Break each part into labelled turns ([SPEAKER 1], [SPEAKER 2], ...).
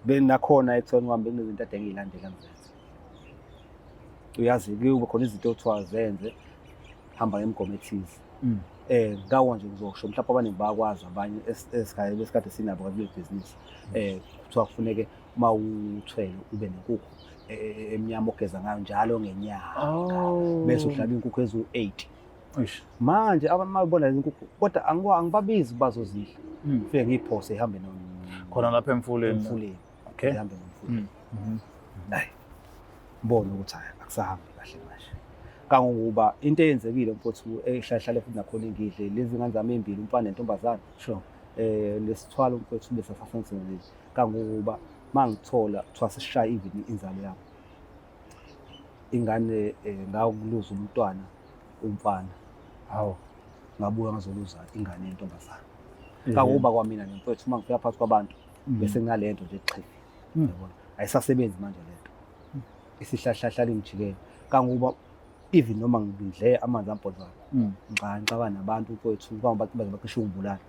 [SPEAKER 1] Benakhona ekuthweni kwami bekunezinto ade ngiyilandela ngizenze. Uyazi kube khona izinto okuthiwa zenze hamba ngemigomo ethize. Ngawo nje ngizosho mhlawumbe abaningi bayakwazi abanye esikhathi besikade sinabo kule bhizinisi. Kuthiwa kufuneke uma uthwele ube nenkukhu emnyama ogeza ngayo njalo ngenyanga. Bese uhlaba inkukhu eziwu-8.
[SPEAKER 2] Eish.
[SPEAKER 1] Manje abantu mabona lezi nkukhu kodwa angibabizi bazozidla. Fike ngiyiphose ihambe
[SPEAKER 2] Khona lapha emfuleni.
[SPEAKER 1] Emfuleni.
[SPEAKER 2] Okay.
[SPEAKER 1] Ihambe nomfuleni. Hayi. Ngibone ukuthi hayi akusahambi kahle manje. Kangangokuba into eyenzekile mfowethu ehlahlale futhi nakhona ingidle lezi ngane zami ezimbili umfana nentombazane.
[SPEAKER 2] Sure.
[SPEAKER 1] Lesithwalo mfowethu bese sasenzile kangangokuba mangithola kuthiwa sisishaya even inzalo yami. Ingane ngakuluza umntwana umfana.
[SPEAKER 2] Hawu.
[SPEAKER 1] Ngabuya ngazoluza ingane yentombazane. Kangangokuba kwamina nje mfowethu uma ngifika phakathi kwabantu bese nginalento nje exhifi. Yabona? Ayisasebenzi manje lento. Isihlahlahlala ingijikele. Kangangokuba even noma ngidle amanzi ambhodlwana. Ngixabana nabantu mfowethu kangoba baze bacishe ukungibulala.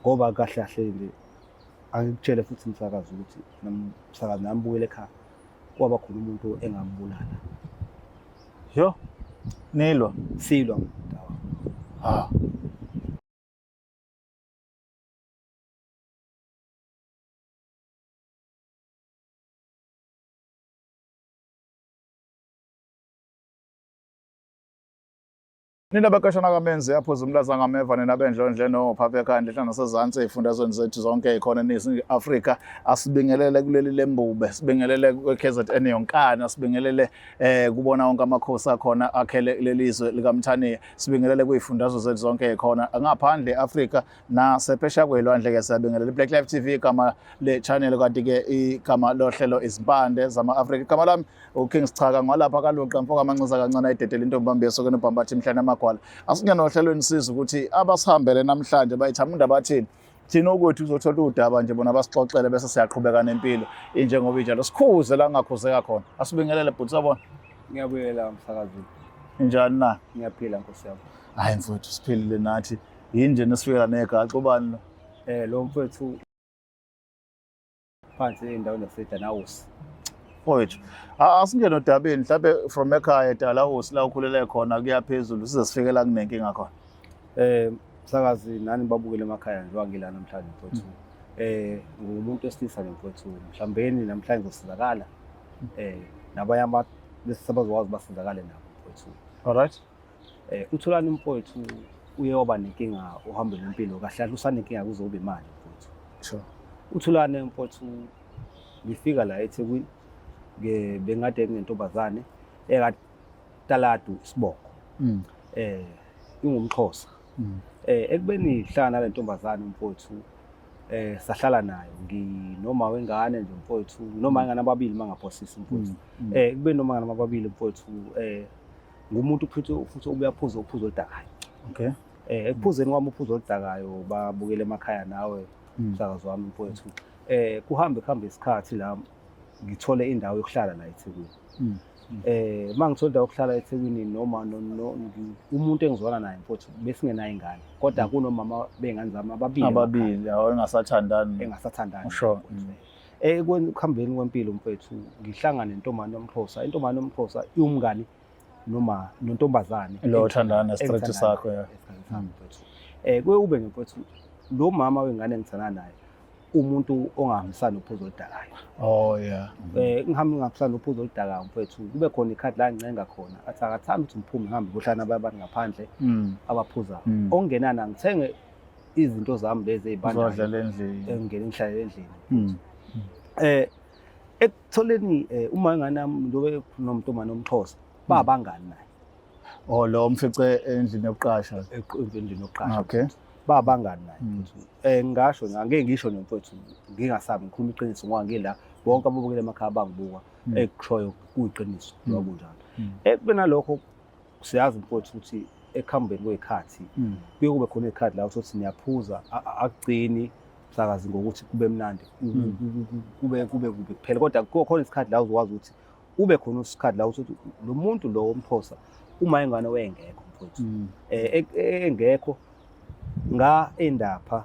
[SPEAKER 1] Ngoba kahle kahle nje angikutshele futhi umsakazi ukuthi nomsakazi nami bukele ekhaya kwaba khona umuntu engambulala.
[SPEAKER 2] Yo. Nilwa.
[SPEAKER 1] Silwa mntawa.
[SPEAKER 2] Ha. Nina bakashana kamenzi yaphuza umlaza ngameva nina bendlondle nophapha ekhaya ndihla nasezantsi ey'fundazweni zethu zonke ey'khona eningizimu Afrika. Asibingelele kuleli lembube, sibingelele kwe-KZN yonkana, sibingelele kubona wonke amakhosi akhona akhele kuleli zwe likaMthaniya, sibingelele kuy'fundazwe zethu zonke ey'khona ngaphandle e-Afrika nasephesheya kwelwandle-ke. Siyabingelela i-Black Life TV, igama le-channel, kanti-ke igama lohlelo izimpande zama-Afrika. Igama lami uKing Sichaka ngwalapha kaLuqa mfoka amanxiza kancane ayidedela intombi bambi esokeni ubhambathi imhlane amagwala. Asingene ohlelweni siza ukuthi abasihambele namhlanje bayithamunda bathini. Thina ukuthi uzothola udaba nje bona basixoxele bese siyaqhubeka nempilo injengoba injalo. Sikhuze la kungakhuzeka khona. Asibingelele bhuti, sawubona.
[SPEAKER 1] Ngiyabuyela msakazi.
[SPEAKER 2] Njani na?
[SPEAKER 1] Ngiyaphila nkosi yami.
[SPEAKER 2] Hayi mfowethu siphilile nathi. Yini nje nesifikela negaxa ubani lo?
[SPEAKER 1] Lo mfowethu phansi endaweni yaseDalhouse.
[SPEAKER 2] Mfowethu, asingene odabeni mhlawumbe from ekhaya eDalhouse la ukhulele khona kuya phezulu size sifike la kunenkinga khona.
[SPEAKER 1] Msakazi nani babukele emakhaya njengoba ngila namhlanje mfowethu. Ngumuntu wesilisa nje mfowethu, mhlawumbeni namhlanje ngizosizakala. Nabanye abantu besabazokwazi basizakale nabo mfowethu.
[SPEAKER 2] All right.
[SPEAKER 1] uThulani mfowethu uye waba nenkinga uhambe nempilo kahle kahle usanenkinga kuzoba imali mfowethu.
[SPEAKER 2] Sure.
[SPEAKER 1] uThulani mfowethu ngifika la eThekwini ke bengade nginentombazane ekaTaladu isibongo. Ingumxhosa. Ekubeni ngihlala nale ntombazane mfowethu sahlala nayo nginoma wengane nje mfowethu noma ingane ababili mangaphosisi mfowethu. Ekubeni noma ingane ababili mfowethu ngumuntu futhi ubuyaphuza uphuzo oludakayo.
[SPEAKER 2] Okay.
[SPEAKER 1] Ekuphuzeni kwami uphuzo oludakayo babukele emakhaya nawe msakazi wami mfowethu. Kuhambe kuhambe isikhathi la ngithole indawo yokuhlala la eThekwini. Mangithola indawo yokuhlala eThekwini noma umuntu engizwana naye mfowethu besingenayo ingane kodwa kunomama bey'ngane zami ababili
[SPEAKER 2] Ababili, awu engasathandani.
[SPEAKER 1] Engasathandani.
[SPEAKER 2] Sure.
[SPEAKER 1] Ekuhambeni kwempilo mfowethu ngihlangane nentombazane yomXhosa. Intombazane yomXhosa iwumngani noma nontombazane
[SPEAKER 2] Lo othandana nestraight sakho, ya.
[SPEAKER 1] Mfowethu. Kuye kube nje mfowethu lo mama wengane engithandana naye umuntu ongahambisani nophuzo oludakayo.
[SPEAKER 2] Oh yeah.
[SPEAKER 1] Ngihambe ngihambisana nophuzo oludakayo mfowethu kube khona ikhathi la ngincenga khona athi akathandi ukuthi ngiphume ngihambe ngiyohlala nabanye abantu ngaphandle abaphuzayo. Okungenani ngithenge izinto zami lezi ezibandayo.
[SPEAKER 2] Uzodlela endlini.
[SPEAKER 1] Engingene ngihlale endlini. Ekutholeni uma ingane yami njengoba nomntombazane omXhosa babangani naye.
[SPEAKER 2] Oh lo mfice endlini yokuqasha.
[SPEAKER 1] Endlini yokuqasha.
[SPEAKER 2] Okay.
[SPEAKER 1] Babangani naye mfowethu. Ngingasho angeke ngisho nje mfowethu ngingasabi ngikhuluma iqiniso ngoba ngila bonke ababukele emakhaya bangibuka ekushoyo kuyiqiniso njengoba kunjalo. Ekubeni nalokho siyazi mfowethu ukuthi ekuhambeni kwezikhathi kuye kube khona izikhathi la uthi niyaphuza akugcini msakazi ngokuthi kube mnandi kube kube kube kuphela kodwa kukhona isikhathi la uzokwazi ukuthi ube khona isikhathi la uthi lo muntu lo umxhosa uma ingane wayengekho mfowethu engekho nga endapha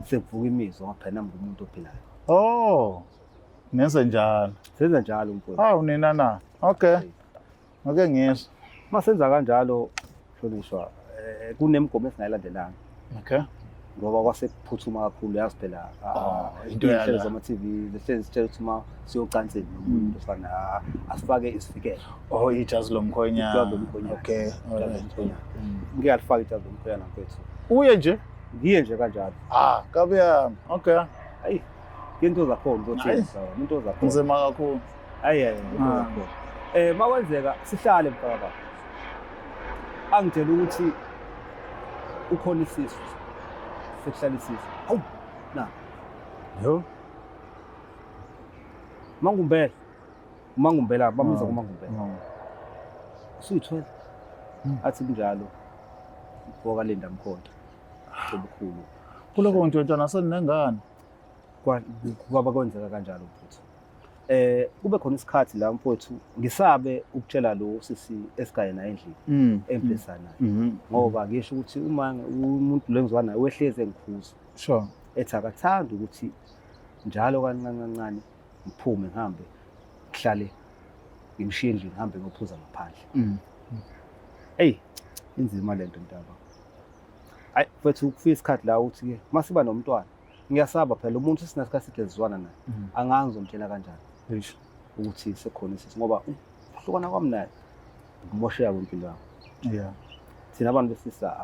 [SPEAKER 1] sekuvuka imizwa ngoba phela nami ngumuntu ophilayo.
[SPEAKER 2] Oh. Nenze njalo.
[SPEAKER 1] Senza njalo mfowethu.
[SPEAKER 2] Hawu nina na. Okay. Ake ngizwe.
[SPEAKER 1] Uma senza kanjalo hlonishwa kunemigomo esingayilandelanga.
[SPEAKER 2] Okay.
[SPEAKER 1] Ngoba kwase kuphuthuma kakhulu yazi phela
[SPEAKER 2] Oh, into
[SPEAKER 1] iy'nhlelo
[SPEAKER 2] yala.
[SPEAKER 1] zama-TV zihlezi zitshela ukuthi uma siyocansini nomuntu osana asifake isivikelo.
[SPEAKER 2] Oh, ijazi lomkhwenyana.
[SPEAKER 1] Ijazi lomkhwenyana.
[SPEAKER 2] Okay.
[SPEAKER 1] Ijazi
[SPEAKER 2] Alright.
[SPEAKER 1] lomkhwenyana. Ngike alifake ijazi lomkhwenyana mfethu.
[SPEAKER 2] Uye nje?
[SPEAKER 1] Ngiye nje kanjalo.
[SPEAKER 2] Ah, kabi yami. Okay.
[SPEAKER 1] Ayi, into zakhona
[SPEAKER 2] Hayi.
[SPEAKER 1] uzothini into zakhona.
[SPEAKER 2] Nzima kakhulu.
[SPEAKER 1] Ayi ayi into
[SPEAKER 2] Ah.
[SPEAKER 1] zakhona. Makwenzeka sihlale mfaka. Angitshela ukuthi ukhona isisu. Sekuhlala isisu. Hawu, na.
[SPEAKER 2] Yo.
[SPEAKER 1] Mangumbela. Mangumbela bamiza
[SPEAKER 2] Ah.
[SPEAKER 1] kumangumbela. Usuyithwele. Athi kunjalo. Wakalinda mkhonto. Obukhulu.
[SPEAKER 2] Kuloko ntshontshana seninengane.
[SPEAKER 1] Kwaba kwenzeka kanjalo mfowethu. Kube khona isikhathi la mfowethu ngisabe ukutshela lo sisi esigaye naye endlini empilisa naye. Ngoba ngisho ukuthi uma umuntu lo engizwa naye wehleze engikhuza.
[SPEAKER 2] Sure.
[SPEAKER 1] Ethi akathandi ukuthi njalo kancane kancane ngiphume ngihambe ngihlale ngimshiye endlini ngihambe ngiyophuza ngaphandle. Eyi, inzima lento mntaba. Hayi mfethu kufika isikhathi la ukuthi ke masiba nomntwana ngiyasaba phela umuntu sinasikhathi eside sizwana naye. Angazi ngizomtshela kanjani
[SPEAKER 2] Eish.
[SPEAKER 1] ukuthi sekhona isisu ngoba ukuhlukana kwami naye ukumosheka kwempilo yami.
[SPEAKER 2] Yeah.
[SPEAKER 1] Thina abantu besilisa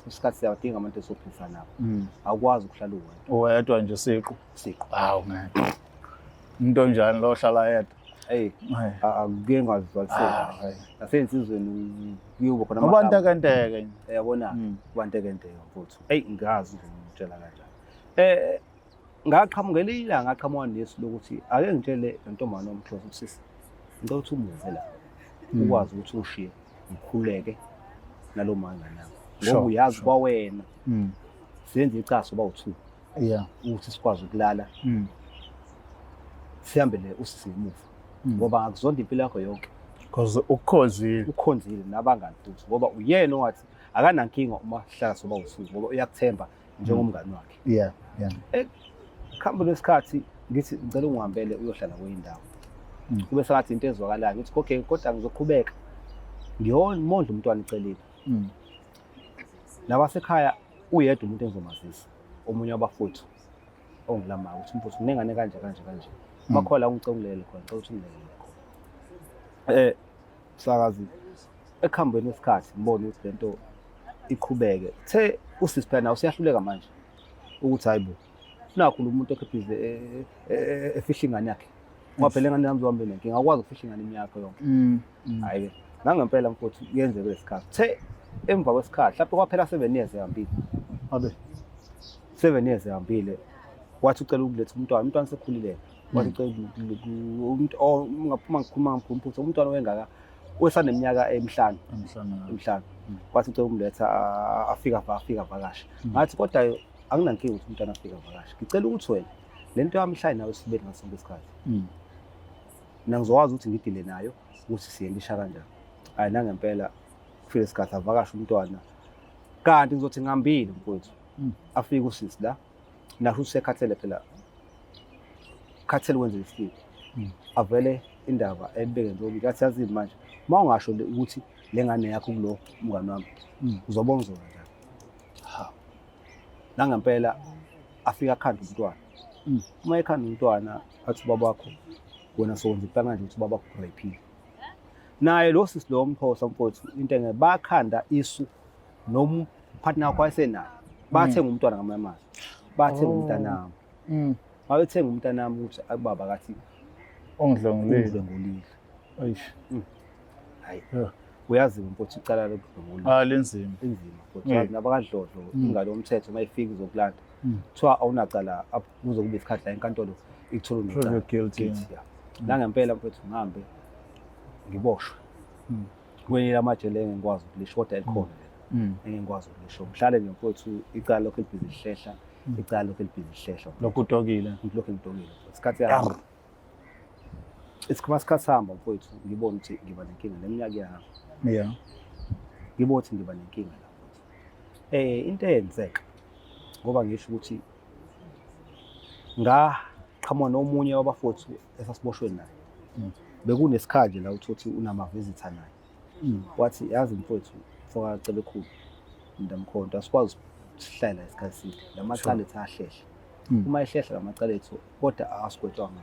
[SPEAKER 1] isikhathi siyadinga abantu esophilisana nabo. Awukwazi ukuhlala uwedwa
[SPEAKER 2] Uwedwa nje siqu.
[SPEAKER 1] siqu.
[SPEAKER 2] Hawu ngeke. Umuntu onjani lo ohlala yedwa?
[SPEAKER 1] Eyi,
[SPEAKER 2] Hayi.
[SPEAKER 1] akuke ngazizwaliseki
[SPEAKER 2] Ah,
[SPEAKER 1] kahle.
[SPEAKER 2] hayi.
[SPEAKER 1] Nasensizweni kuyoba khona
[SPEAKER 2] Ngoba
[SPEAKER 1] amagama.
[SPEAKER 2] ntekenteke nje.
[SPEAKER 1] Uyabona kuba ntekenteke mfowethu. Eyi ngazi ngizomtshela kanjani. Ngaqhamuka ngelinye ilanga ngaqhamuka nesu lokuthi ake ngitshele le ntombazane yomxhosa ukuthi sisi ngicela ukuthi umuve la. Ukwazi ukuthi ungishiye ngikhuleke nalo manga nami. Ngoba uyazi kwawena. Senze icaso bawu2.
[SPEAKER 2] Yeah.
[SPEAKER 1] Ukuthi sikwazi ukulala. Sihambele usisi ngemuva. Ngoba akuzonda impilo yakho yonke.
[SPEAKER 2] Because ukhonzile.
[SPEAKER 1] Ukhonzile nabangani futhi ngoba uyena owathi akanankinga uma sihlala soba usuku ngoba uyakuthemba njengomngani wakhe.
[SPEAKER 2] Yeah, yeah.
[SPEAKER 1] Kuhamba lesikhathi ngithi ngicela ungihambele uyohlala kwenye indawo. Kube sengathi into ezwakalayo ngithi okay kodwa ngizoqhubeka. Ngiyomondla umntwana eceleni. Nabasekhaya uyedwa umuntu engizomazisa omunye wabafowethu ongilamayo ukuthi mfowethu nginengane kanje kanje kanje. Makhola ungicela ungilele khona, ngicela ukuthi ungilele khona. Msakazi ekuhambeni kwesikhathi ngibone ukuthi lento iqhubeke. The usisi phela nawe useyahluleka manje ukuthi hayibo nakho lo muntu okebhizi efihla ingane yakhe. Ngoba phela ingane yami izohamba nenkinga, akwazi ukufihla ingane iminyaka yonke. Hayi ke nangempela mfowethu kuyenzeka lesikhathi. The emva kwesikhathi mhlawumbe kwaphela 7 years ehambile.
[SPEAKER 2] Abe
[SPEAKER 1] 7 years ehambile. Wathi ucela ukuletha umntwana, umntwana sekhulile. Wathi ucela umuntu ungaphuma ngikhuluma ngomphutha umntwana wengaka wesaneminyaka emihlanu. Emihlanu. Wathi ucela ukumletha afika avakashe. Ngathi kodwa anginankinga ukuthi umntwana afike avakashe. Ngicela ukuthi wena le nto yami ihlale nawe esifubeni ngaso sonke isikhathi. Mina ngizokwazi ukuthi ngidile nayo ukuthi siyelisha kanjani. Hayi nangempela kufike isikhathi avakashe umntwana. Kanti ngizothi ngihambile mfowethu. Afike usisi la. Nakho usekhathele phela. Khathele wenze isifo. Avele indaba ebeke nje ngathi yazi manje uma ungasho ukuthi le ngane yakho kulo umngani wami uzobona uzoba kanjani.
[SPEAKER 2] Ha.
[SPEAKER 1] Nangempela afika akhanda umntwana. Uma ekhanda umntwana athi ubaba wakho wena sokwenza iplan kanje ukuthi ubaba wakho urapile. Naye lo sisi lo mxhosa mfowethu into engeke bakhanda isu noma partner wakho wayesenayo. Bathenga umntwana ngamanye amazwi. Bathenga umntanami. Babethenga umntanami ukuthi ubaba kathi
[SPEAKER 2] ungidlwengulile.
[SPEAKER 1] Ungidlwengulile.
[SPEAKER 2] Eish.
[SPEAKER 1] Hayi. Uyazi mfowethu icala lokudlwengula.
[SPEAKER 2] Ah linzima.
[SPEAKER 1] Inzima mfowethu. Yazi nabakadlodlo ingalo yomthetho mayifika izokulanda. Kuthiwa awunacala kuze kube isikhathi la enkantolo ikuthola unecala.
[SPEAKER 2] Guilty.
[SPEAKER 1] Yeah. Nangempela mfowethu ngihambe ngiboshwe. Kwenye lamajele engikwazi ukulisho kodwa elikhona lelo. Engikwazi ukulisho. Ngihlale nje mfowethu icala lokho elibhizi lihlehla, icala lokho elibhizi lihlehla.
[SPEAKER 2] Lokhu utokile.
[SPEAKER 1] Lokhu ngitokile. Isikhathi siyahamba. Isikhathi sihamba mfowethu ngibona ukuthi ngiba nenkinga neminyaka iyahamba.
[SPEAKER 2] Yeah.
[SPEAKER 1] Ngibona ukuthi ngiba nenkinga la mfowethu. Into eyenzeka ngoba ngisho ukuthi ngaqhamuka Waqhamuka nomunye wabafowethu esasiboshwe naye. Bekunesikhathi nje la uthothi unama-visitor naye. Wathi, yazi mfowethu, mfoka Cebekhulu, Ndamkhonto, asikwazi ukuhlala isikhathi eside. La macala ethu ayahlehla. Uma ehlehla la macala ethu, kodwa asigwetshwanga.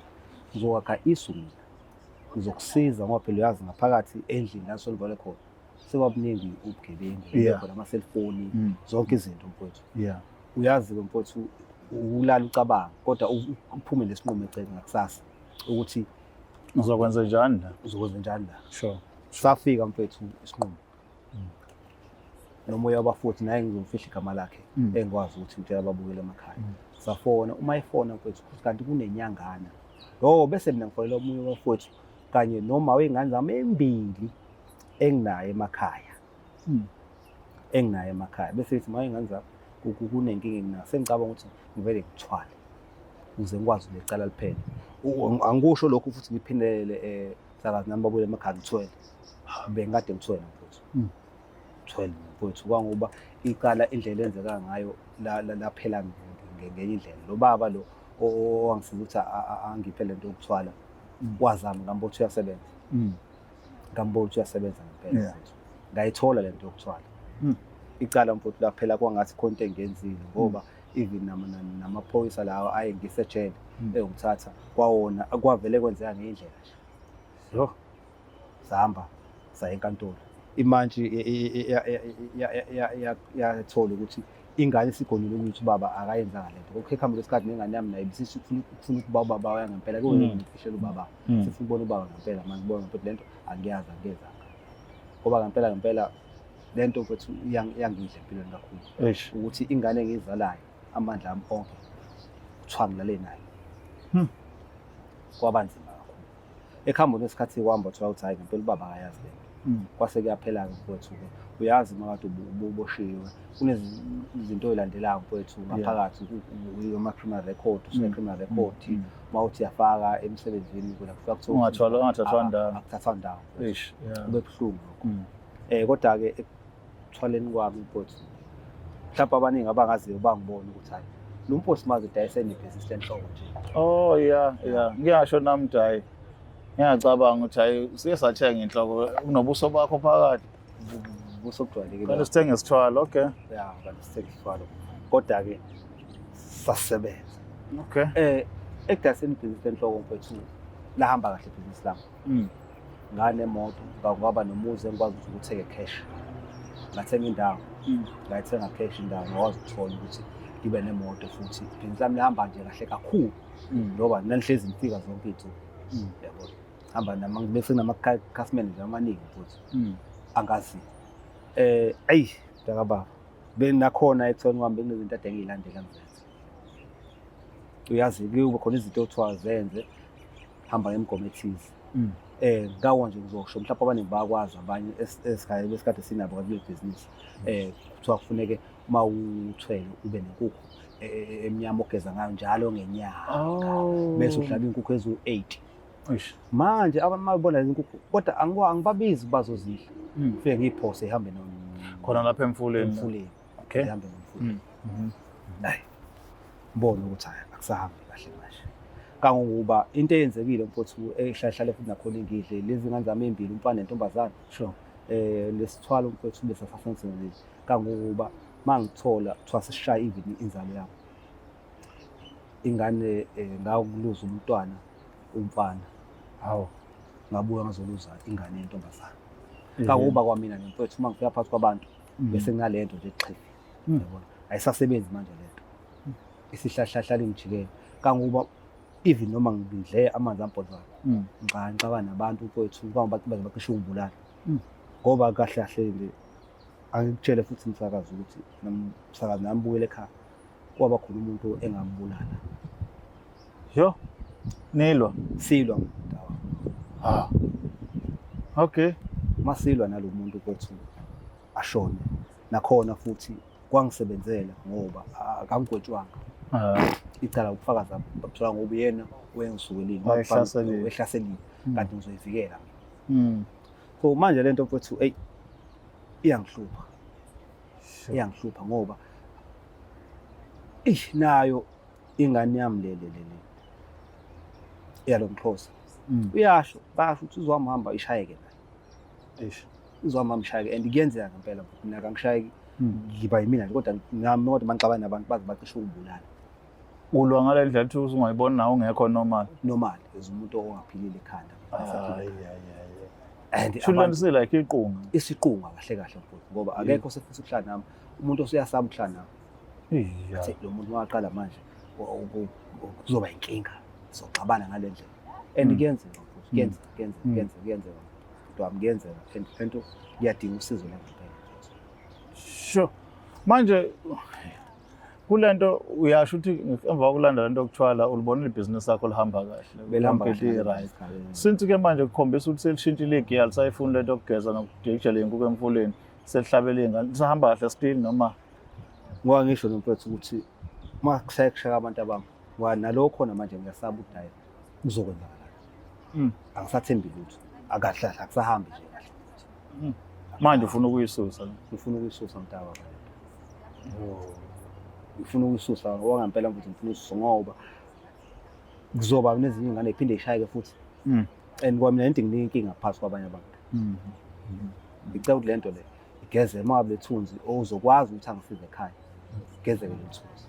[SPEAKER 1] Ngizokwakha isu mina. Ngizokusiza ngoba phela uyazi ngaphakathi endlini la solivale khona sebabuningi ubugebengu, khona ama-cellphone, zonke izinto mfowethu. Uyazi-ke mfowethu, ukulala ucabanga, kodwa uphume nesinqumo eceleni ngakusasa ukuthi
[SPEAKER 2] uzokwenza njani la?
[SPEAKER 1] Uzokwenza njani la?
[SPEAKER 2] Sure.
[SPEAKER 1] Safika mfowethu isinqumo. Nomoya wabafuthi naye ngizomfihla igama lakhe, engikwazi ukuthi ngitshela ababukeli emakhaya. Safona, uma efona mfowethu, kanti kunenyangana. Oh, bese mina ngifonela omunye wabafowethu kanye noma wey'ngane zami embili enginayo emakhaya. Enginayo emakhaya. Bese ngithi ma wey'ngane zami kunenkinga enginayo. Sengicabanga ukuthi ngivele ngithwale ukuze ngikwazi lecala liphele. Angikusho lokhu futhi ngiphindelele msakazi nami babuye emakhaya ngithwele. Bengikade ngithwele mfowethu. Ngithwele mfowethu kwangoba icala indlela enzeka ngayo laphela ngenye indlela. Lo baba lo owangisiza ukuthi angiphe lento yokuthwala, wazama, ngambona ukuthi uyasebenza. Ngambona ukuthi uyasebenza ngempela mfowethu. Ngayithola lento yokuthwala. Icala mfowethu laphela kwangathi khona into engenzile, ngoba even namaphoyisa lawa aye ngisejele eyongithatha kwawona kwavele kwenzeka ngendlela nje.
[SPEAKER 2] Yo.
[SPEAKER 1] Sahamba saya enkantolo. Imantshi yathola ukuthi ingane isigonile ukuthi ubaba akayenzanga lento. Kokho ekuhamba kwesikhathi nengane yami nayo ibisifuna ukufuna ukuba ubaba waya ngempela, kuze ngifishele ubaba. Sifuna ukubona ubaba ngempela, manje ngibona ukuthi lento angiyazi, angiyenzanga. Ngoba ngempela ngempela lento mfethu iyangidla empilweni kakhulu. Ukuthi ingane engiyizalayo amandla ami onke kuthiwa ngilale nayo. Kwaba nzima kakhulu. Ekuhambeni kwesikhathi kwahamba kuthiwa ukuthi hhayi ngempela ubaba akayazi lento. Kwase kuyaphela-ke mfowethu-ke. Uyazi uma kade uboshiwe kunezinto oy'landelayo mfowethu ngaphakathi, ama-criminal record, usune-criminal record. Uma uthi uyafaka emsebenzini kula kufika kuthiwa
[SPEAKER 2] Ungathathwa ndawo.
[SPEAKER 1] Akuthathwa ndawo. Kube buhlungu lokho. Kodwa-ke ekuthwaleni kwami mfowethu, mhlawumbe abaningi abangaziyo bangibona ukuthi hhayi lo mfowethu manje udayise nebhizinisi lenhloko nje.
[SPEAKER 2] Oh yeah, yeah. Ngiyasho nami ukuthi hhayi, ngiyacabanga ukuthi hhayi siye sathenga inhloko kunobuso bakho phakathi.
[SPEAKER 1] Ubuso obujwayelekile.
[SPEAKER 2] Kanti sithenge isithwalo, okay.
[SPEAKER 1] Ya, kanti sithenge isithwalo. Kodwa-ke sasisebenza.
[SPEAKER 2] Okay.
[SPEAKER 1] Ekudayiseni ibhizinisi lenhloko mfowethu, lahamba kahle ibhizinisi lami. Nganemoto, ngaba nomuzi engikwazi ukuthi ngithenge cash. Ngathenga indawo. Ngayithenga cash indawo, ngakwazi ukuthola ukuthi ngibe nemoto futhi. Ibhizinisi lami lihamba nje kahle kakhulu. Ngoba nanihlezi ngifika zonke iy'nsuku. Yabo. Hamba nama, bese kunama-customer nje amaningi futhi. Angazi. Ayi, mntakababa. Benakhona ekuthweni kwami bekunezinto ade ngiyilandela ngizenze. Uyazi kuyoba khona izinto othiwa zenze, hamba ngemigomo ethize. Ngawo nje ngizosho mhlawumbe abaningi bayakwazi, abanye esikhathi besikade sinabo kule bhizinisi. Kuthiwa kufuneke uma uthwele ube nenkukhu emnyama ogeza ngayo njalo ngenyanga. Bese uhlaba inkukhu eziwu-8.
[SPEAKER 2] Eish.
[SPEAKER 1] Manje abantu mabona lezi nkukhu, kodwa angibabizi bazozidla. Ngifike ngiyiphose ihambe
[SPEAKER 2] khona lapha emfuleni.
[SPEAKER 1] Emfuleni.
[SPEAKER 2] Okay.
[SPEAKER 1] Ihambe nomfuleni. Hayi. Ngibone ukuthi hayi akusahambi kahle manje. Kangangokuba into eyenzekile mfowethu ehlahlale futhi nakhona ingidle lezi ngane zami ezimbili, umfana nentombazane.
[SPEAKER 2] Sure.
[SPEAKER 1] Lesithwalo mfowethu bese sasenzile kangangokuba mangithola kuthiwa sisishaya even inzalo yami. Ingane ngakuluza umntwana umfana.
[SPEAKER 2] Hawu.
[SPEAKER 1] Ngabuya ngazoluza ingane yentombazane. Kangangokuba kwamina nemfowethu uma ngifika phakathi kwabantu bese nginalento nje exhifi. Yabona? Ayisasebenzi manje lento. Isihlahlahlala ingijikele. Kangangokuba even noma ngidle amanzi ambhodlwana, ngixabana nabantu mfowethu kwangaba baze bacishe ukungibulala. Ngoba kahle kahle nje angikutshele futhi umsakazi ukuthi nomsakazi nami bukele ekhaya kwaba khona umuntu engambulala.
[SPEAKER 2] Yo. Nilwa.
[SPEAKER 1] Silwa mntawa.
[SPEAKER 2] Ah. Okay.
[SPEAKER 1] Masilwa nalomuntu kwethu ashone. Nakhona futhi kwangisebenzela ngoba akangigwetshwanga. Icala ubufakazi babuthola ngoba yena wayengisukelile,
[SPEAKER 2] Wayehlaselile.
[SPEAKER 1] wehlaselile, kanti ngizoyivikela mina. So manje lento mfowethu, ey, iyangihlupha. Iyangihlupha ngoba nayo ingane yami le le le le. Yalo mxhosa. Uyasho, basho ukuthi uzwamhamba ishayeke naye.
[SPEAKER 2] Eish.
[SPEAKER 1] Uzwamhamba ishayeke and kuyenzeka ngempela futhi mina kangishayeki ngiba yimina nje kodwa nami kodwa mangixabana nabantu baze bacishe ukungibulala.
[SPEAKER 2] Ulwa ngale ndlela uthi ungayibona nawe ungekho normal.
[SPEAKER 1] Normal as umuntu ongaphilile ekhanda.
[SPEAKER 2] Hayi hayi hayi.
[SPEAKER 1] And
[SPEAKER 2] Shuthi
[SPEAKER 1] abantu
[SPEAKER 2] lento like iqunga.
[SPEAKER 1] Isiqunga kahle kahle mfowethu ngoba akekho osefisa ukuhlala nami. Umuntu osuyasaba ukuhlala nami.
[SPEAKER 2] Iya.
[SPEAKER 1] Athi lo muntu waqala manje kuzoba inkinga. Soxabana ngale ndlela. And kuyenzeka mfowethu, kuyenzeka, kuyenzeka, kuyenzeka, kuyenzeka. Mfowethu wami kuyenzeka and lento iyadinga usizo langempela.
[SPEAKER 2] Sure. Manje kulento uyasho ukuthi emva kokulanda lento yokuthwala ulibonile ibhizinisi lakho lihamba kahle.
[SPEAKER 1] Belihamba
[SPEAKER 2] Yonke into
[SPEAKER 1] kahle.
[SPEAKER 2] i-right. Since ke manje kukhombisa ukuthi selishintshile igiya alisayifuni lento yokugeza nokudikijela iy'nkukhu emfuleni selihlabela iy'ngane lisahamba kahle still noma
[SPEAKER 1] Ngoba ngisho nomfowethu ukuthi uma kusekushaya abantu abami ngoba nalokho khona manje ngiyasaba ukuthi hayi kuzokwenzakalani. Angisathembi lutho. Akahle kahle akusahambi nje kahle.
[SPEAKER 2] Manje ufuna ukuyisusa?
[SPEAKER 1] Ngifuna ukuyisusa mntaka baba. Ngifuna ukuyisusa ngoba ngempela mfowethu ngifuna ukuyisusa ngoba kuzoba nezinye iy'ngane ziphinde zishayeke futhi. And kwamina into nginika inkinga phakathi kwabanye abantu. Ngicela ukuthi le nto le igeze uma ngabe lethunzi ozokwazi ukuthi angisize ekhaya. Igezeke le thunzi.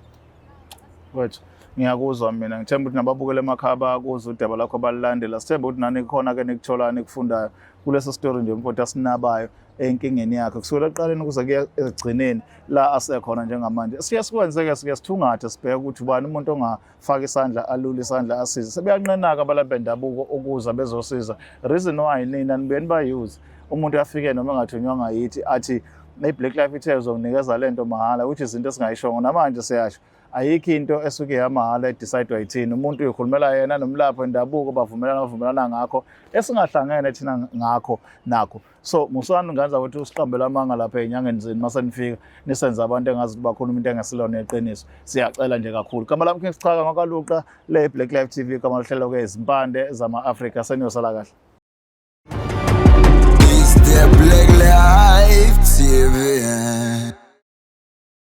[SPEAKER 2] Wethu ngiyakuzwa mina, ngithemba ukuthi nababukela emakhaya bayakuzwa udaba lakho balulandela. Sithemba ukuthi nani khona-ke nikutholayo nikufundayo kuleso story nje mfowethu asinabayo enkingeni yakhe kusukela ekuqaleni kuze kuye ekugcineni la asekhona njengamanje. Siye sikwenze-ke sike sithungathe sibheke ukuthi ubani umuntu ongafaka isandla alule isandla asize. Sebeyanqenaka abalaphi bendabuko ukuza bezosiza. Reason why nina nibuye nibayuse umuntu afike noma engathunywanga yithi athi i-Black Life ithe uzokunikeza lento mahhala, which is into esingayishongo namanje siyasho. Ayikho into esuke yamahhala edecide yithini. Umuntu uyikhulumela yena nomlaphi wendabuko bavumelana bavumelana ngakho esingahlangene thina ngakho nakho. So musani ngenza ukuthi usiqambele amanga lapha ey'nyangeni zenu mase nifika nisenze abantu engazi ukuthi bakhuluma into engesilona iqiniso. Siyacela nje kakhulu. Igama lami King Sichaka ngwakaLuqa le Black Life TV, igama lohlelo ke izimpande zama-Afrika. Seniyosala kahle.
[SPEAKER 3] It's the Black Life TV.